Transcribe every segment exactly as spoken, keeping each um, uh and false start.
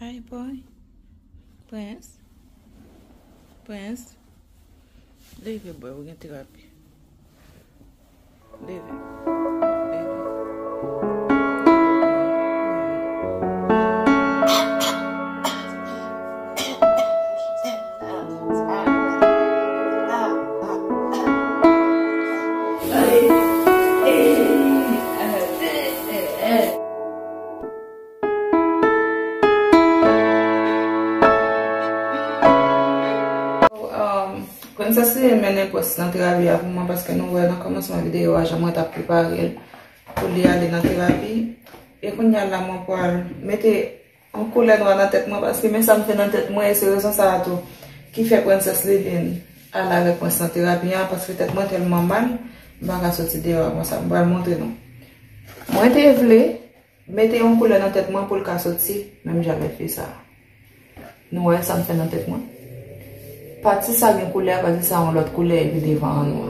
Hi, boy. Prince. Prince. Leve, boy, ou gen terapi. Leve. Leve. Um, Princess li mennen pwens nan terapi a pou mwen, paske nou wè nan kòmansman videyo a jan mwen t ap prepare l pou li ale nan terapi. E kounye a la mwen pral mete yon koulè nwa nan tèt mwen, paske men sa m fè nan tèt mwen, e se rezon sa a tou ki fè Princess li vin ale avèk mwen nan terapi a, paske tèt mwen tèlman mal, m pa ka soti deyò a konsa. M pral montre nou. Mwen te vle mete yon koulè nan tèt mwen pou l ka soti, men m jamè fè sa. Nou wè sa m fè nan tèt mwen? Pati sa gen koulè, pati sa yon lòt koulè, epi devan an nwa.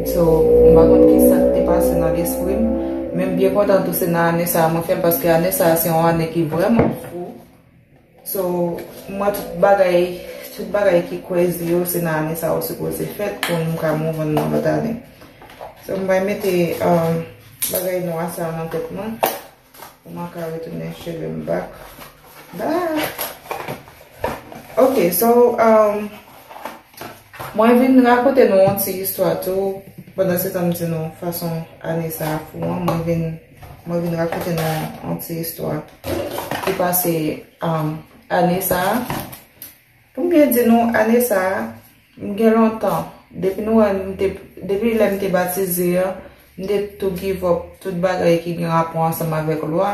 So, m pa konn ki sa k te pase nan lespri m, men m byen kontan tou se nan ane sa a mwen fè l, paske ane sa a se yon ane ki vrèman fou. So, mwen tout bagay, tout bagay ki crazy yo, se nan ane sa yo sipoze fèt pou m ka move on nan lòt ane. So, m bay mete, um, bagay nwa sa nan tèt mwen. Pou mwen ka retounen cheve m back. Back. Ok, so, um, mwen vin rakonte nou yon ti istwa tou. Pandan se tan m di nou fason ane sa a fou an, mwen vin, mwen vin rakonte nou yon ti istwa ki pase, um, ane sa a. Pou m byen di nou, ane sa a, m gen lontan, depi nou wè m te, depi lè m te batize an, m te tou give up tout bagay ki gen rapò ansanm avèk lwa.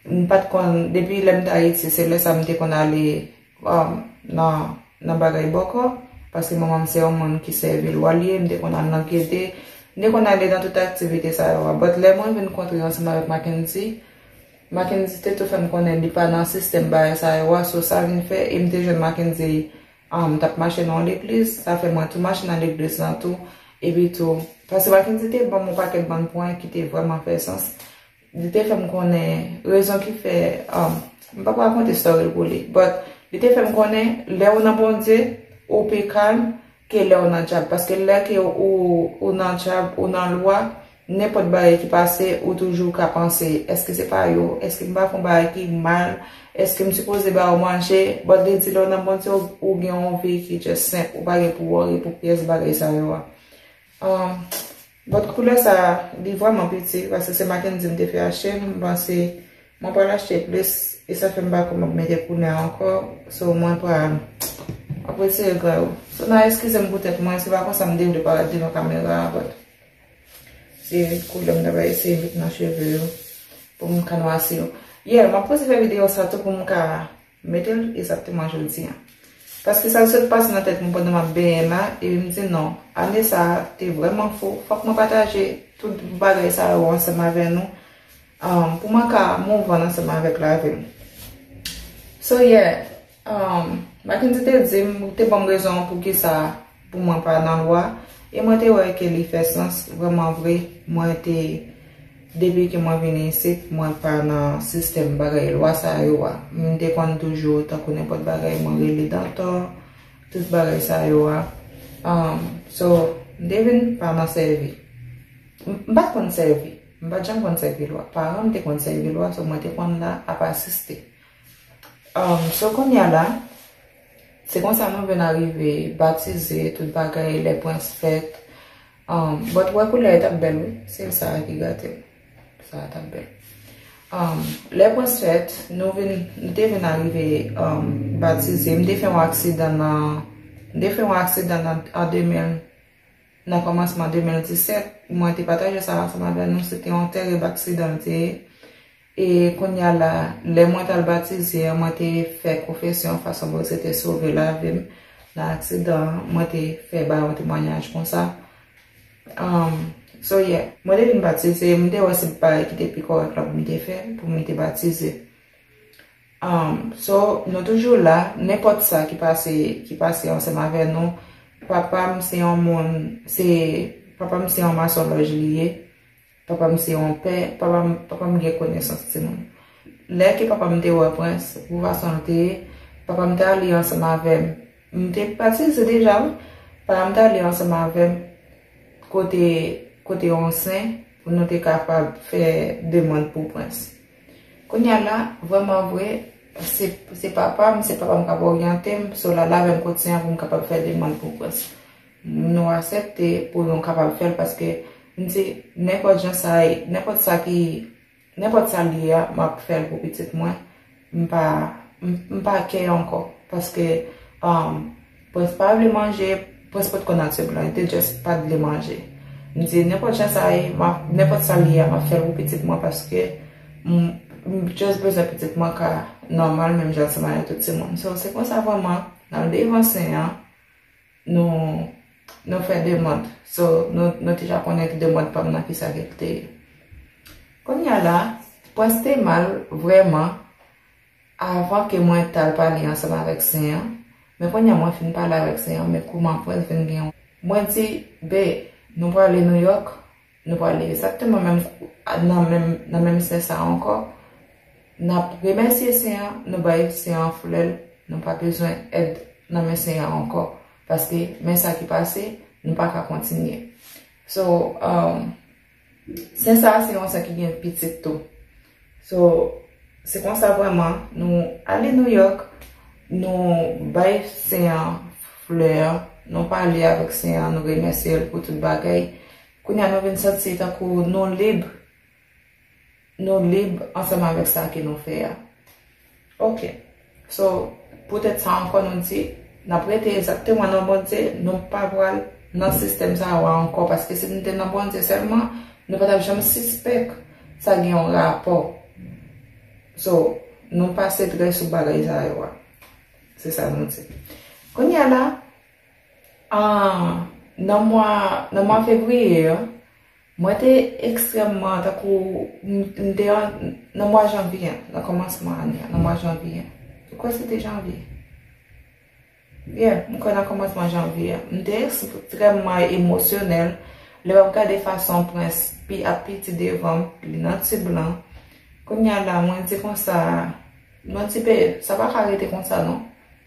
M pa t konn, depi lè m t Ayiti, se lè sa m te konn ale, um, nan, nan bagay bòkò, paske manman m se yon moun ki sèvi lwa l ye, m te konn al nan gede, m te konn ale nan tout aktivite sa yo a. But lè mwen vin kontre ansanm avèk Mackenzie, Mackenzie te tou fè m konnen li pa nan sistèm bagay sa yo a, so sa vin fè, e m te jwenn Mackenzie, um, t ap mache nan yon legliz, sa fè mwen tou mache nan legliz lan tou, epi tou, paske Mackenzie te ban m yon pakèt bann pwen ki te vrèman fè sans. Li te fè m konnen rezon ki fè, um, m p ap rakonte story l pou li, but li te fè m konnen lè w nan Bondye, ou pi kalm ke lè w nan dyab. Paske lè ke ou, ou nan dyab, ou nan lwa, nenpòt bagay ki pase, ou toujou ka panse, èske se pa yo? Èske m pa fè yon bagay ki mal? Èske m sipoze ba yo manje? But li di lè w nan Bondye, ou, ou gen yon vi ki just senp, ou pa gen pou worry pou pyès bagay sa yo a. Um, but koulè sa, li vrèman piti, paske se Mackenzie m te fè achte, m panse mwen pral achte plis, e sa fè m pa konn m ap mete koulè ankò, so mwen pral, m ap retire gra yo. So, n a eskize m pou tèt mwen, se pa konsa m te vle parèt devan kamera a, but se koulè m ta pral eseye met nan cheve yo, pou m ka nwasi yo. Yeah, m ap poze fè videyo sa tou pou m ka mete l egzakteman jodi a. Paske sa sot pase nan tèt mwen pandan m ap benyen la, epi m di non, ane sa a te vrèman fou, fòk mwen pataje tout bagay sa yo ansanm avè nou, um, pou mwen ka move on ansanm avèk lavi m. So, yeah, um, Mackenzie te di m, te ban m rezon pou ki sa pou mwen pa nan lwa, e mwen te wè ke li fè sans, vrèman vre, mwen te, depi ke mwen vini isit, mwen pa nan sistèm bagay lwa sa yo a. M te konn toujou, tankou nenpòt bagay, mwen rele dantò, tout bagay sa yo a. Um, so, m te vin pa nan sèvi. M, m pa t konn sèvi. M pa t janm konn sèvi lwa. Paran m te konn sèvi lwa, so mwen te konn la ap asiste. Um, so kounye a la, se konsa nou vin arive batize, tout bagay, lè pwens fèt. Um, but wè koulè a t ap bèl, wi. Se sa a ki gate m. Sa a t ap bèl. Um, lè pwens fèt, nou vin, nou te vin arive, um, batize. M te fè yon aksidan nan, m te fè yon aksidan nan, an de mil, nan kòmansman de mil disèt. Mwen te pataje sa ansanm avè nou. Se te yon tèrib aksidan l te ye. E kounye a la, lè mwen t al batize an, mwen te fè konfesyon fason Bondye te sove lavi m nan aksidan an. Mwen te fè ba yon temwayaj konsa. Um, so, yeah, mwen te vin batize, m te wè se bagay ki te pi kòrèk la pou m te fè, pou m te batize. Um, so, nou toujou la, nenpòt sa ki pase, ki pase ansanm avè nou. Papa m se yon moun, se, papa m se yon masonlòj li ye. Papa m se yon pè, papa m, papa m gen konesans timoun. Lè ke papa m te wè Prince, pou fason l te ye, papa m te ale ansanm avè m. M te pati se deja, wi. Papa m te ale ansanm avè m kote, kote yon sen pou nou te kapab fè demann pou Prince. Kounye a la, vrèman vre, se, se papa m, se papa m k ap oryante m, so l al avè m kot sen an pou m kapab fè demann pou Prince. Nou aksepte pou nou kapab fè l paske m di nenpòt jan sa ye, nenpòt sa ki, nenpòt sa l ye a, m ap fè l pou pitit mwen. M pa, m, m pa kè ankò paske, um, Prince pa vle manje, Prince potko nan tib lan, li te just pa t vle manje. M di nenpòt jan sa ye, m ap, nenpòt sa l ye a, m ap fè l pou pitit mwen paske m, m just bezwen pitit mwen ka nòmal menm jan ansanm avèk tout timoun. So, se konsa vrèman, n al devan sen an, nou, nou fè demann. So, nou, nou te ja konnen demann pa m nan kisa ke l te ye. Kounye a la, Prince te mal vrèman avan ke mwen t al pale ansanm avèk sen an. Men kounye a mwen fin pale avèk sen an, men kouman Prince vin gen yon. Mwen di, be, nou prale Nouyòk, nou prale egzakteman menm, nan menm, nan menm sen sa ankò. N ap remèsye sen an, nou bay sen an flè l, nou pa bezwen èd nan men sen an ankò. Paske men sa ki pase, nou pa ka kontinye. So, um, sen sa a se yon sen ki gen pitit tou. So, se konsa vrèman, nou ale Nouyòk, nou bay sen an flè, nou pale avèk sen an, nou remèsye l pou tout bagay. Kounye a nou vin santi tankou nou lib, nou lib ansanm avèk sa ke nou fè a. Ok. So, poutèt sa ankò nou di, n ap rete egzakteman nan Bondye, nou pa pral nan sistèm sa yo a ankò, paske si nou te nan Bondye sèlman, nou pa t ap janm sispèk sa gen yon rapò. So, nou pase trè sou bagay sa yo a. Se sa nou di. Kounye a la, ah, nan mwa, nan mwa fevriye a, mwen te ekstrèmman, tankou, m, m te an, nan mwa janvye, nan kòmansman ane a, nan mwa janvye. M kwè se te janvye. Yeah, m kwè nan kòmansman janvye a. M te ekstrèmman emosyonèl. Lè w ap gade fason Prince pi ap piti devan m, li nan tib lan. Kounye a la, mwen di konsa, mwen di, be, sa pa ka rete konsa non.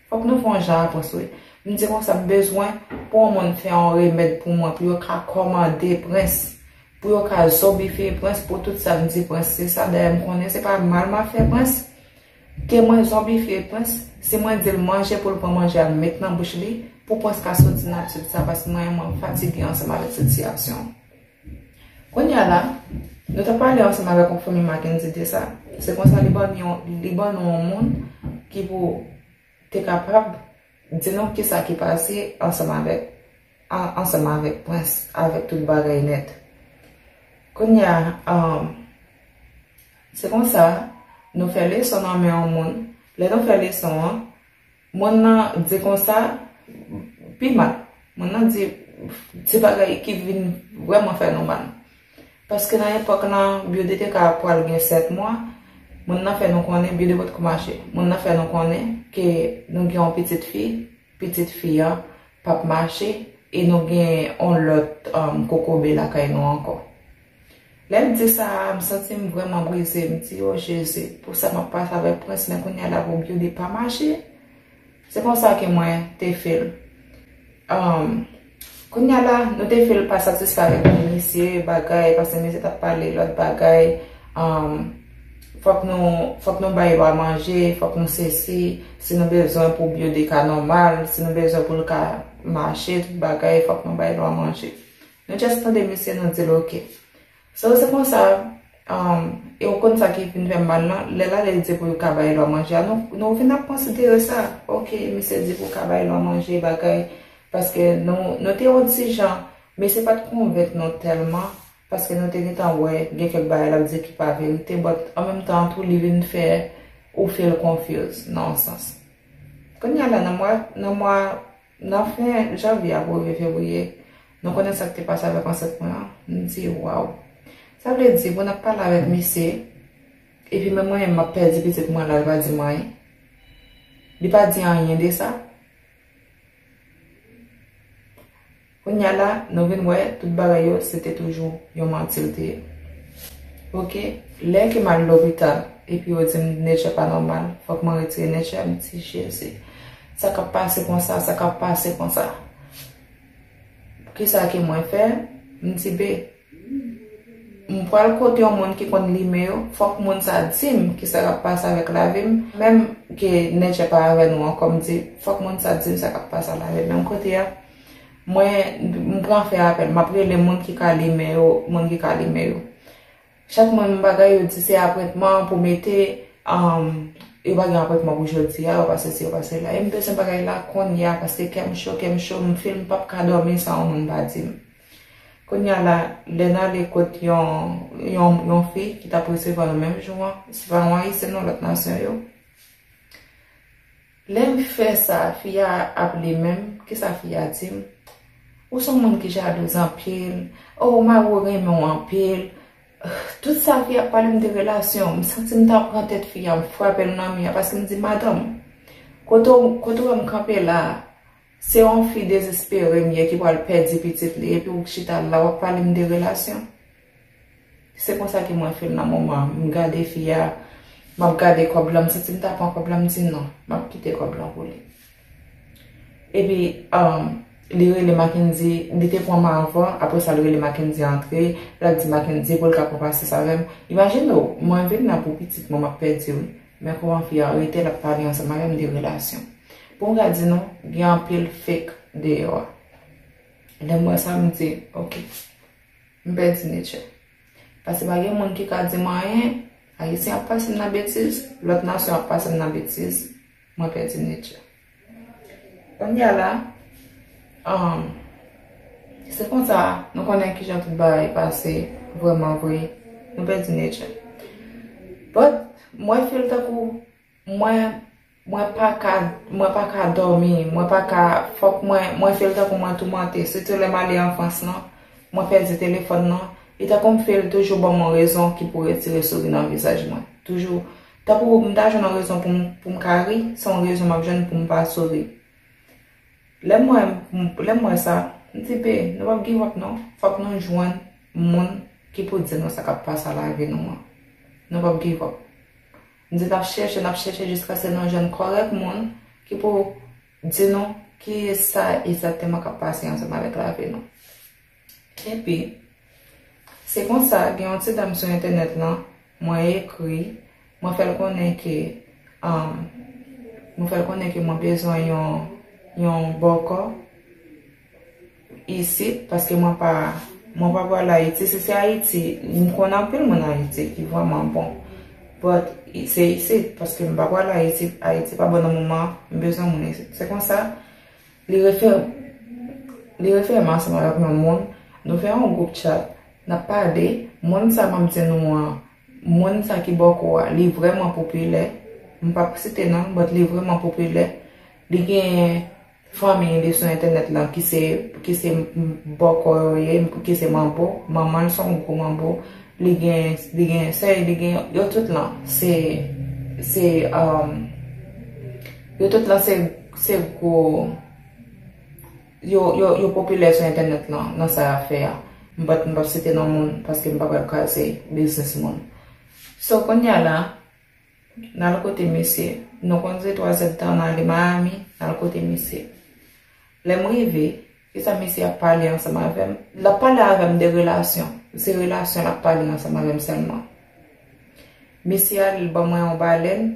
Fòk nou fè yon jan apwòch wi. M di konsa, m bezwen pou yon moun fè yon remèd pou mwen, pou yo ka kòmande Prince, pou yo ka zonbifye Prince, pou tout sa m di Prince, se sa. Dayè, m konnen se pa mal m ap fè Prince. Ke mwen zonbifye Prince, si mwen di l manje pou l pran manje a l met nan bouch li, pou Prince ka soti nan tib sa, paske mwen, mwen fatige ansanm avèk sitiyasyon. Kounye a la, nou t ap pale ansanm avèk yon fanmi Mackendy de sa. Se konsa li ban nou yon, li ban nou yon moun ki pou te kapab di nou kisa ki pase ansanm avèk, an, ansanm avèk Prince, avèk tout bagay nèt. Kounye a, um, se konsa, nou fè leson nan men yon moun. Lè nou fè leson an, moun nan di konsa, pi mal. Moun nan di, di bagay ki vin vrèman fè nou mal. Paske nan epòk lan, Biode te ka pral gen sèt mwa, moun nan fè nou konnen, Biode potko mache. Moun nan fè nou konnen ke nou gen yon pitit fi, pitit fi an p ap mache, e nou gen yon lòt, um, kokobe lakay nou ankò. Lè l di sa a, m santi m vrèman brize. M di, o Jezi, pou sa m ap pase avèk Prince, men kounye a la pou Biode pa mache. Se konsa ke mwen te fè l. Um, kounye a la, nou te fè l pa satisfè avèk misye, bagay, paske misye t ap pale lòt bagay. Um, fòk nou, fòk nou bay lwa manje, fòk nou sesi, si nou bezwen pou Biode ka nòmal, si nou bezwen pou l ka mache, tout bagay, fòk nou bay lwa manje. Nou just tande misye, nou di l oke. So, se konsa, um, e ou konn sa ki vin fè m mal lan, lè l ale l di pou l ka bay lwa manje a, nou, nou vin ap konsidere sa. Oke, misye di pou l ka bay lwa manje, bagay, paske nou, nou te yon ti jan, misye pa t konvenk nou tèlman, paske nou te gentan wè, gen kèk bagay l ap di ki pa verite, but an menm tan tou, li vin fè ou feel confused, nan yon sans. Kounye a la, nan mwa, nan mwa Nan fen janvye a pou rive fevriye, nou konnen sa k te pase avèk ansèt mwen an. M di, waw. Sa vle di, pou n ap pale avèk misye, epi menm mwen menm m ap pèdi pitit mwen la, li pa di m anyen. Li pa di anyen de sa. Kounye a la, nou vin wè, tout bagay yo, se te toujou yon manti l te ye. Oke, lè ke m al lopital, Epi yo di m nature pa nòmal, fòk mwen retire nature, m di Jezi. Sa k ap pase konsa, sa k ap pase konsa. Kisa ke mwen fè? M di be, m pral kote yon moun ki konn limen yo, fòk moun sa di m kisa k ap pase avèk lavi m, menm ke nature pa avè nou ankò, m di fòk moun sa di m sa k ap pase ak lavi m. Menm kote a, mwen, m pran fè apèl, m ap rele moun ki ka limen yo, moun ki ka limen yo. Chak mwen m bagay yo di se apwentman pou mete, um, yo pa gen apwentman pou jodi a, yo pa sesi, yo pa sela. E m bezwen bagay la kounye a, paske kè m cho, kè m cho, m feel m p ap ka dòmi san yon moun pa di m. Kounye a la, lè n ale kot yon, yon, yon fi ki t ap resevwa yo menm jou an, se pa yon Ayisyen non, lòt nasyon yo. Lè m fè sa, fi a ap li menm, kisa fi a di m? Ou se yon moun ki jalouz anpil. Oh, mari w renmen w anpil. Tout sa fi a ap pale m de relasyon, m santi m ta pran tèt fi a, m frape l nan mi a, paske m di, madanm, kote w, kote w wè m kanpe la a, se yon fi dezespere m ye ki pral pèdi pitit li, epi w chita la, w ap pale m de relasyon. Se konsa ke mwen feel nan moman an. M gade fi a, m ap gade kòb lan, m santi m ta pran kòb lan, m di non, m ap kite kòb lan pou li. Epi, um, li rele Mackendy, li te pran m avan, apre sa li rele Mackendy antre, l ap di Mackendy pou l ka pran pasyans avè m. Imajine w, mwen vin la pou pitit mwen, m ap pèdi l. Men kòman fi a rete, l ap pale ansanm avè m de relasyon. Pou m ka di nou, gen anpil fake deyò a. Lè m wè sa, m di, ok. M pèdi nature. Paske pa gen moun ki ka di m anyen, Ayisyen ap pase m nan betiz, lòt nasyon ap pase m nan betiz, mwen pèdi nature. Kounye a la, um, se konsa, nou konnen kijan tout bagay pase, vrèman vre, nou pèdi nature. But, mwen feel tankou, mwen, mwen pa ka, mwen pa ka dòmi, mwen pa ka, fòk mwen, mwen feel tankou mwen toumante. Sitou lè m ale an Frans lan, mwen pèdi telefòn nan, e tankou m feel toujou ban m yon rezon ki pou retire souri nan vizaj mwen. Toujou, tankou m ta jwenn yon rezon pou m, pou m ka ri, se yon rezon m ap jwenn pou m pa souri. Lè m wè, lè m wè sa, m di, be, nou p ap give up non. Fòk nou jwenn moun ki pou di nou sa k ap pase a lavi nou an. Nou p ap give up. M di n ap chèche, n ap chèche jiskaske nou jwenn kòrèk moun ki pou di nou ki sa egzakteman k ap pase ansanm avèk lavi nou. Epi, se konsa, gen yon ti dam sou entènèt lan, mwen ekri, mwen fè l konnen ke, um, mwen fè l konnen ke mwen bezwen yon, yon bòkò isit, paske mwen pa, mwen pa pral Ayiti. Si se Ayiti, m konn anpil moun Ayiti ki vrèman bon. But, i-, se isit, paske m pa pral Ayiti, Ayiti pa bon nan moman, m bezwen moun isit. Se konsa, li refere, li refere m ansanm avèk yon moun, nou fè yon gwoup chat, n ap pale, moun sa m ap di nou an, moun sa ki bòkò a, li vrèman popilè, m p ap site non l, but li vrèman popilè, li gen fanmi li sou entènèt lan ki se, ki se bòkò yo ye, ki se manbo, manman l se yon gwo manbo, li gen, li gen sè, li gen, yo tout lan, se, se, um, yo tout lan se, se gwo, yo, yo, yo popilè sou entènèt lan, nan sa y ap fè a. M p ap, m p ap site non moun, paske m pa pral kraze biznis moun. So, kounye a la, n al kote misye. Nou konn se twa zèdtan, n ale Miami, n al kote misye. Lè m rive, kisa misye ap pale ansanm avè m? L ap pale avè m de relasyon. Se relasyon l ap pale ansanm avè m sèlman. Misye a, li ban mwen yon balèn,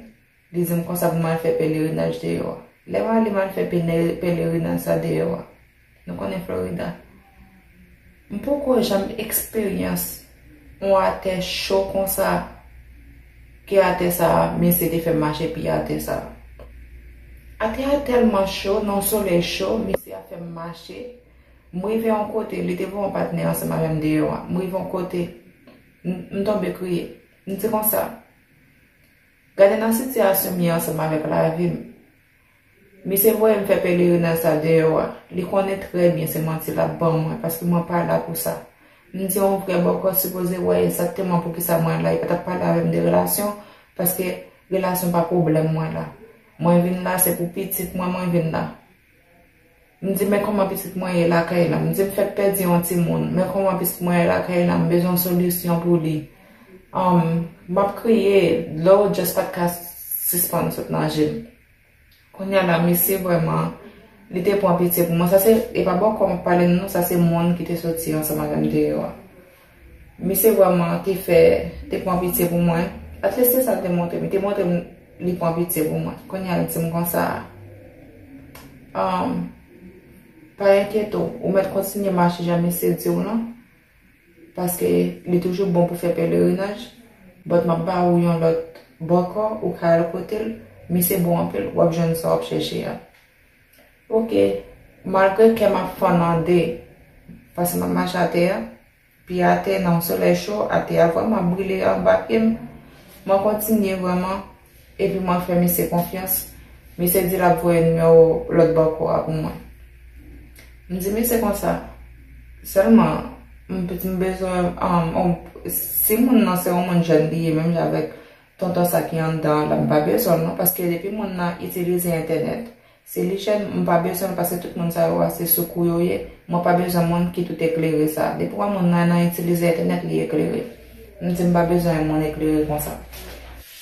li di m konsa pou m al fè pelerinaj deyò a. Lè m ale, m al fè pene-, pelerinaj sa deyò a. Nou konnen Florida. M poko janm eksperyans yon atè cho konsa ke atè sa a, mesye te fè m mache pi atè sa a. Atè a tèlman cho, nan yon solèy cho, mesye a fè m mache. M rive yon kote, li te voye yon patnè ansanm avè m deyò a. M rive yon kote, m, m tonbe kriye. M di konsa, gade nan sitiyasyon m ye ansanm avèk lavi m. Misye voye m fè pelerinaj sa deyò a. Li konnen trè byen se manti l ap ban mwen, paske mwen pa la pou sa. M di yon vrè bòkò sipoze wè egzakteman poukisa mwen la. Li pa t ap pale avè m de relasyon, paske relasyon pa pwoblèm mwen la. Mwen vin la, se pou pitit mwen, mwen vin la. M di, men kòman pitit mwen ye lakay la? M di, m fèk pèdi yon timoun. Men kòman pitit mwen ye lakay la? M bezwen yon solisyon pou li. Um, m ap kriye, dlo just pa t ka sispann sot nan je m. Kounye a la, misye vrèman, li te pran pitye pou mwen. Sa se, e pa bòkò m ap pale non, sa se moun ki te soti ansanm avè m deyò a. Misye vrèman te fè, te pran pitye pou mwen. At least se sa l te montre m. Li te montre m li pran pitye pou mwen. Kounye a, l di m konsa, um, pa enkyete w, ou mèt kontinye mache jan misye di w lan. Paske li toujou bon pou fè pelerinaj, but m ap ba ou yon lòt bòkò, ou ka al kote l, misye bon anpil, w ap jwenn sa w ap chèche a. Oke, malgre kè m ap fann an de, paske m ap mache atè a, pye atè nan yon solèy cho, atè a vrèman ap brile anba pye m, mwen kontinye vrèman, epi mwen fè misye konfyans. Misye di l ap voye nimewo lòt bòkò a pou mwen. M di misye konsa, sèlman, m, m bezwen, um, um, si moun nan se yon moun jèn li ye, menm jan avèk tonton sa ki anndan an la, m pa bezwen l non, paske depi moun nan itilize entènèt, si li jèn, m pa bezwen l, paske tout moun sa yo a, se sou kou yo ye, mwen pa bezwen moun ki tout eklere sa. Depi w wè moun nan, nan itilize entènèt, li eklere. M di m pa bezwen moun eklere konsa.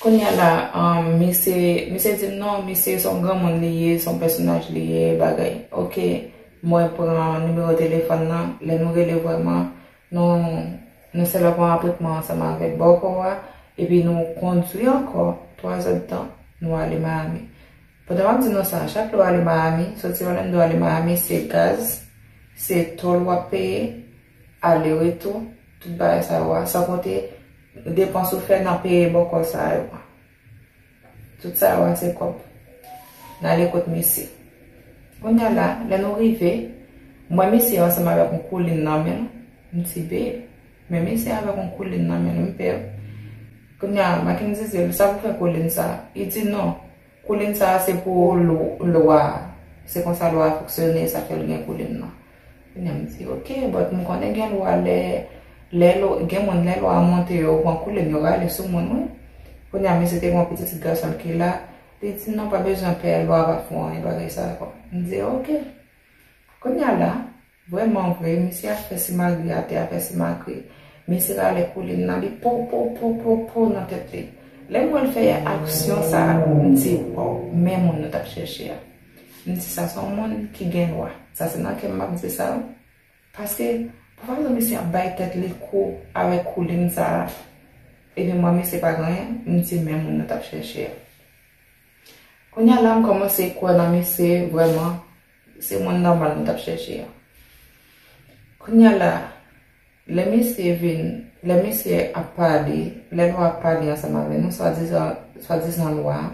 Kounye a la, um, misye, misye di m non, misye se yon granmoun li ye, se yon pèsonaj li ye, bagay. Oke, mwen pran nimewo telefòn nan, lè nou rele vrèman, nou, nou sèl ap pran apwentman ansanm avèk bòkò a, epi nou kondwi ankò, twa zèdtan, nou ale Miami. Pandan m ap di nou sa, chak lè w ale Miami, soti Orlando ale Miami, se gaz, se tòl w ap peye, ale retou, tout bagay sa yo a, san konte depans ou fè nan peye bòkò sa yo a. Tout sa yo a se kòb. N ale kot misye. Kounye a la, lè nou rive, m wè misye ansanm avèk yon koulin nan men l. M di, "Babe, men misye avèk yon koulin nan men l, m pè." Kounye a, Mackenzie di l, "Sa pou fè koulin sa?" Li di, "Non, koulin sa a se pou lwa, lwa a. Se konsa lwa a fonksyone, sa fè l gen koulin nan." Kounye a m di, "Oke, but m konnen gen lwa lè, lè lwa, gen moun lè lwa a monte yo pran koulin yo rale sou moun, wi." Kounye a misye te gen yon pitit gason ki la, li di, "Non, pa bezwen pè, lwa a p ap fè w anyen, bagay sa ankò." M di, "Oke." Kounye a la, vrèman vre, misye ap fè simagri atè, ap fè simagri. Misye rale koulin nan, li po, po, po, po, po nan tèt li. Lè m wè l fè aksyon sa a, m di, "Waw, men moun nou t ap chèche a." M di, "Sa se yon moun ki gen lwa." Sa se nan kè m m ap di sa, wi. Paske, pou fason misye ap bay tèt li kou avèk koulin sa a, epi m wè misye pa gen anyen, m di, "Men moun nou t ap chèche a." Kounye a la, m kòmanse kwè nan misye, vrèman, se moun nòmal nou t ap chèche a. Kounye a la, lè misye vin, lè misye ap pale, lè lwa ap pale ansanm avè nou, swadizan, swadizan lwa a,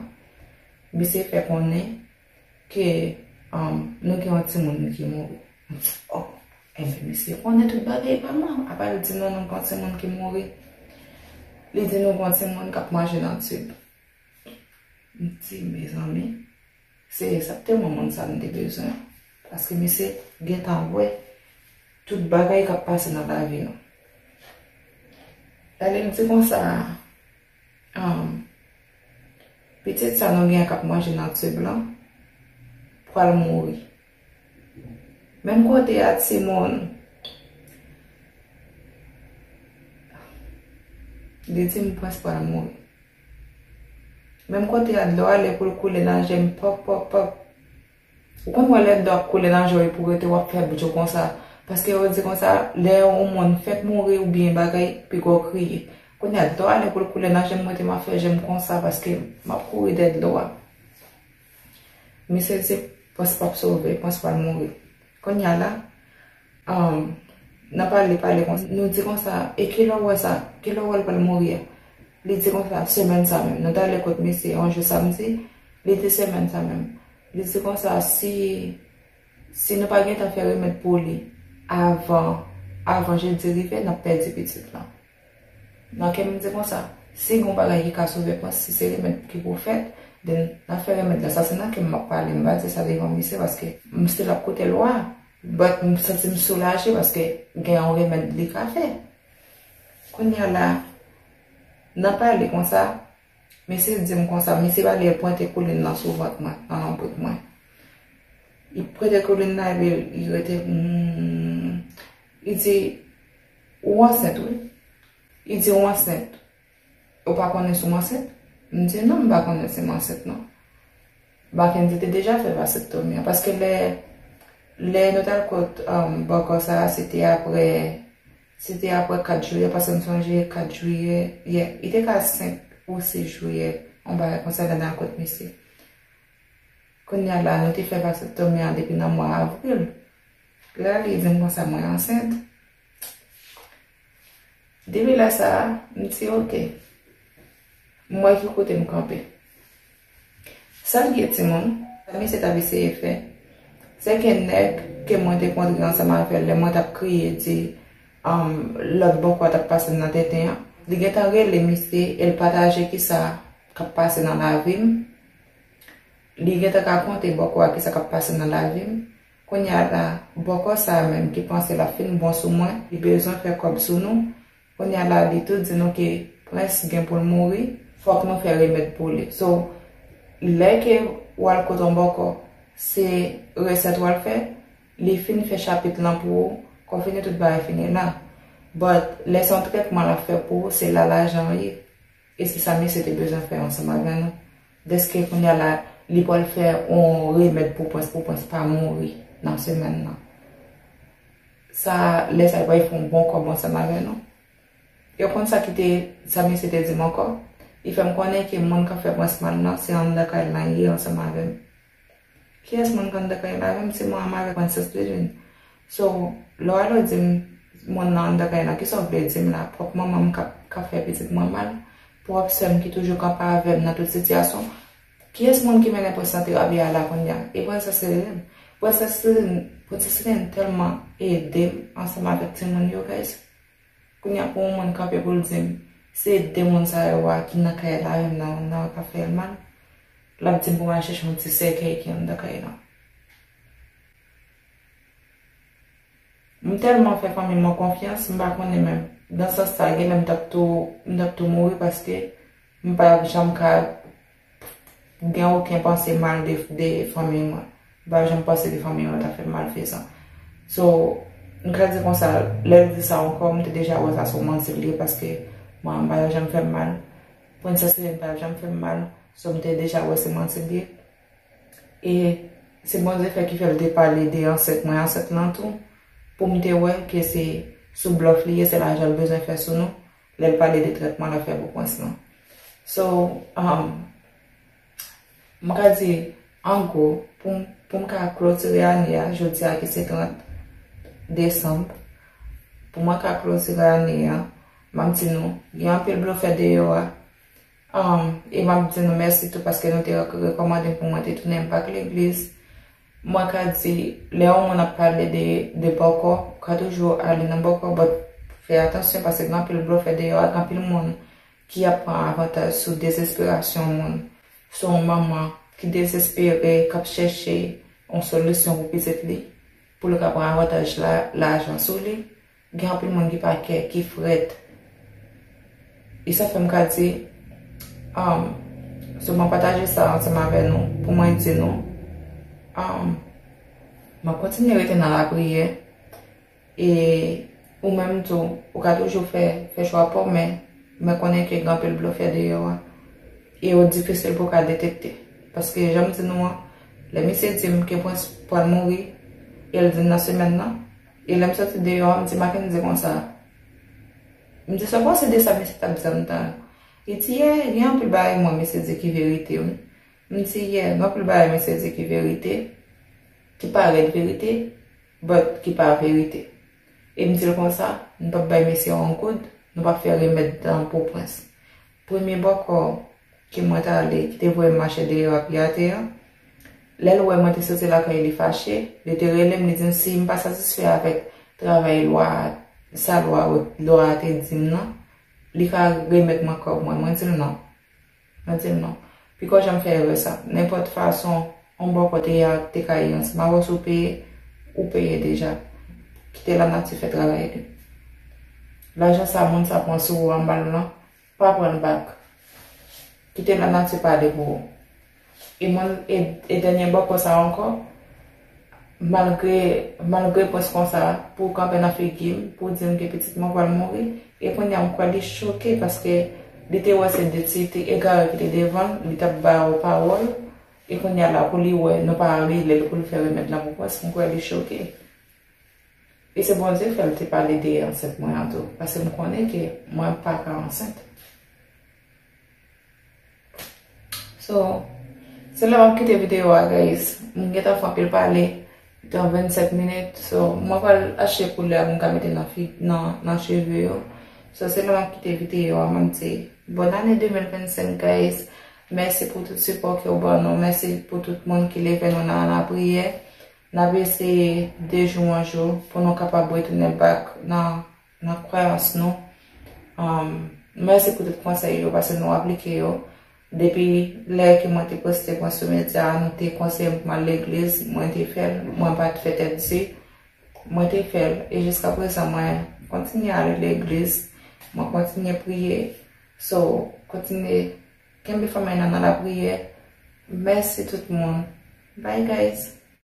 misye fè konnen ke, um, nou gen yon timoun ki mouri. M di, "Oh, enben, misye konnen tout bagay pa mal. Apa l di nou, nou gen yon timoun ki mouri?" Li di nou gen yon timoun k ap manje nan tib. M di, "Mezanmi, se egzakteman moun sa m te bezwen an." Paske misye gentan wè tout bagay k ap pase nan lavi nou. Lè li di konsa, um, pitit sa nou gen k ap manje nan tib lan pral mouri. Menm kote a timoun, li di m prens pral mouri. Menm kote a dlo ale pou l koule nan je m, pòp, pòp, pòp. Ou konn wè lè dlo ap koule nan je w epi w rete w ap fè bdjou konsa. Paske yo di konsa, lè yon moun fèk mouri oubyen bagay, piga w kriye. Kounye a dlo ale pou l koule nan je m, mwen te m ap fè je m konsa paske m ap kouri dèyè dlo a. Misye di, prens p ap sove, prens pral mouri. Kounye a la, um, n ap pale, pale konsa. Nou di konsa, e kilè w wè sa? Kilè w wè l pral mouri a? Li di konsa, semèn sa menm. Nou t ale kot misye yon jou samdi, li di semèn sa menm. Li di konsa, si, si nou pa gentan fè remèd pou li avan, avan jedi rive, n ap pèdi pitit lan. Nan kè m, m di konsa, si gon bagay ki ka sove prens, si se remèd ki pou fèt, then n ap fè remèd la. Sa se nan kè m m ap pale, m pa di sa devan misye, paske m still ap koute lwa a. But m santi m soulaje paske gen yon remèd li ka fè. Kounye a la, n ap pale konsa, misye di m konsa, misye pale, l pwente koulin nan sou vant mwen, nan lanpwent mwen. Li pwente koulin nan, epi li rete, hmm, li di, "Ou ansent, wi." Li di, "Ou ansent." Ou pa konnen si w ansent?" M di, "Non, m pa konnen si m ansent, non." Mackendy te deja fè vasektomi an, paske lè, lè nou t al kot, um, bòkò sa a, se te apre, se te apre kat jiyè, paske m sonje kat jiyè, yeah, li te ka senk ou sis jiyè, yon bagay konsa, lè n al kot misye. Kounye a la, nou te fè vasektomi an depi nan mwa avril. Lè li di m konsa mwen ansent. Depi lè sa a, m di, "Oke, m wè ki kote m kanpe." Sa l ye, timoun, sa misye t ap eseye fè, se ke nèg ke mwen te kontre ansanm avè l lè mwen t ap kriye di, um, lòt bòkò a t ap pase m nan tenten an, li gentan rele misye e l pataje kisa k ap pase nan lavi m. Li gentan ka konte bòkò a kisa k ap pase nan lavi m. Kounye a la, bòkò sa a menm ki panse l ap fin bon sou mwen, li bezwen fè kòb sou nou. Kounye a la, li tou di nou ke Prince gen pou l mouri, fòk nou fè remèd pou li. So, lè ke w al kote yon bòkò, se resèt w al fè, li fin fè chapit lan pou ou, konfini tout bagay fini la. But, lè se yon trètman l ap fè pou ou, se la lajan an ye. E se sa misye te bezwen fè ansanm avè nou. Dèske kounye a la, li pral fè yon remèd pou Prince, pou Prince pa mouri nan semèn nan. Sa, lè sa, li pral fè yon bon kòb ansanm avè nou. E w konn sa ki te, sa misye te di m ankò? Li fè m konnen ke moun k ap fè Prince mal nan, se anndan kay lan li ye ansanm avè m. Kiyès moun k anndan kay la menm? Se mwen menm avèk Princess Lilin. So, lè w ale w di m, moun nan anndan kay la, kisa w vle di m la? Pwòp manman m k ap, k ap fè pitit mwen mal? Pwòp sè m ki toujou kanpe avè m nan tout sitiyasyon? Kiyès moun ki mennen Prince nan terapi a la kounye a? E Princess Lilin? Princess Lilin, Princess Lilin tèlman ede m ansanm avèk timoun yo, guys. Kounye a pou yon moun kanpe pou l di m, se de moun sa yo a ki nan kay la menm nan, nan k ap fè l mal, l ap di m pou m al chèche yon ti sèkèy ki anndan kay lan. M tèlman fè fanmi mwen konfyans, m pa konnen menm. Nan sans sa, genlè m t ap tou, m t ap tou mouri paske m pa janm ka gen okenn panse mal de, de fanmi mwen. M pa janm panse ke fanmi mwen ta fè m malfezan. So, m ka di konsa, lè l di sa ankò, m te deja wè sa se yon manti l ye paske mwen, m pa janm fè m mal. Princess Lilin pa janm fè m mal. So, m te deja wè se manti l ye. E se Bondye fè ki fè l te pale de ansent mwen, ansent lan tou, pou m te wè ke se sou blòf li ye, se lajan l bezwen fè sou nou, lè l pale de trètman l ap fè pou Prince lan. So, um, m ka di, an gwo, pou m, pou m ka klotire ane a, jodi a ki se trant desanm, pou mwen ka klotire ane a, m ap di nou, gen anpil blofè deyò a, Um, e m ap di nou mèsi tou paske nou te rek-, rekòmande m pou mwen te tounen m pa k legliz. Mwen ka di, lè yon moun ap pale de, de bòkò, ou ka toujou ale nan bòkò, but fè atansyon paske gen anpil blofè deyò a, gen anpil moun ki ap pran avantaj sou dezesperasyon moun. Sou yon manman ki dezespere, k ap chèche yon solisyon pou pitit li, pou l ka pran avantaj la, lajan sou li. Gen anpil moun ki pa kè, ki frèt. E sa fè m ka di, um, so mwen pataje sa ansanm avè nou, pou mwen di nou, um, mwen kontinye rete nan lapriyè. E ou menm tou, ou ka toujou fè, fè chwa pa w, men, men konnen ke gen anpil blofè deyò a. E yo difisil pou w ka detekte. Paske, jan m di nou an, lè misye di m ke Prince pral mouri, e l di m nan semèn nan, e lè m soti deyò a, m di Mackendy konsa, m di, "Sa w panse de sa misye t ap di anndan an?" Li di, "Yeah, gen anpil bagay mwen misye di ki verite, wi." M di, "Yeah, gen anpil bagay misye di ki verite, ki parèt verite, but ki pa verite." E m di l konsa, "Nou p ap bay misye yon goud, nou p ap fè remèd pou Prince." Premye bòkò ke mwen t ale, ki te voye m mache deyò a pye atè a, lè l wè mwen te soti lakay li fache, li te rele m, li di m si m pa satisfè avèk travay lwa a, sa lwa, lwa a te di m nan, li ka remèt mwen kòb mwen. Mwen di l non. Mwen di l non. Piko janm fè erè sa. Nenpòt fason, yon bòkò te ye a, te ka ye ansanm avè w, si w peye, ou peye deja. Kite lanati fè travay li. Lajan sa moun sa pran sou ou anba l lan, pa pran l bak. Kite lanati pale pou ou. E mwen, e, e dènye bòkò sa ankò, malgre, malgre Prince konsa, pou w kanpe nan figi m, pou w di m ke pitit mwen pral mouri, e kounye a m kwè li choke paske Li te wè se de ti te egare ki te devan l, li t ap ba yo pawòl, e kounye a la pou li wè nou pa rele l pou l fè remèd lan pou pwès, m kwè li choke. E se Bondye fè l te pale de ansent mwen an tou, paske m konnen ke mwen pa ka ansent. So, se la m ap kite videyo a, guys. M gentan fè anpil pale, tan vennsenk minit. So, mwen pral achte koulè pou m ka mete nan fi, nan, nan cheve yo. So, se la m ap kite videyo a, m ap di, bòn ane de mil vennsenk, guys. Mèsi pou tout sipò ke w ban nou. Mèsi pou tout moun ki leve nou nan lapriyè. N ap eseye de jou an jou pou nou kapab retounen back nan, nan kwayans nou. Um, mèsi pou tout konsèy yo, paske nou aplike yo. Depi lè ke mwen te poste mwen sou medya, nou te konseye m pou m al legliz, mwen te fè l, mwen pa t fè tèt di. Mwen te fè l, e jiska prezan mwen kontinye ale legliz, mwen kontinye priye. So, kontinye kenbe fanmi nan, nan lapriyè. Mèsi tout moun. Bye, guys.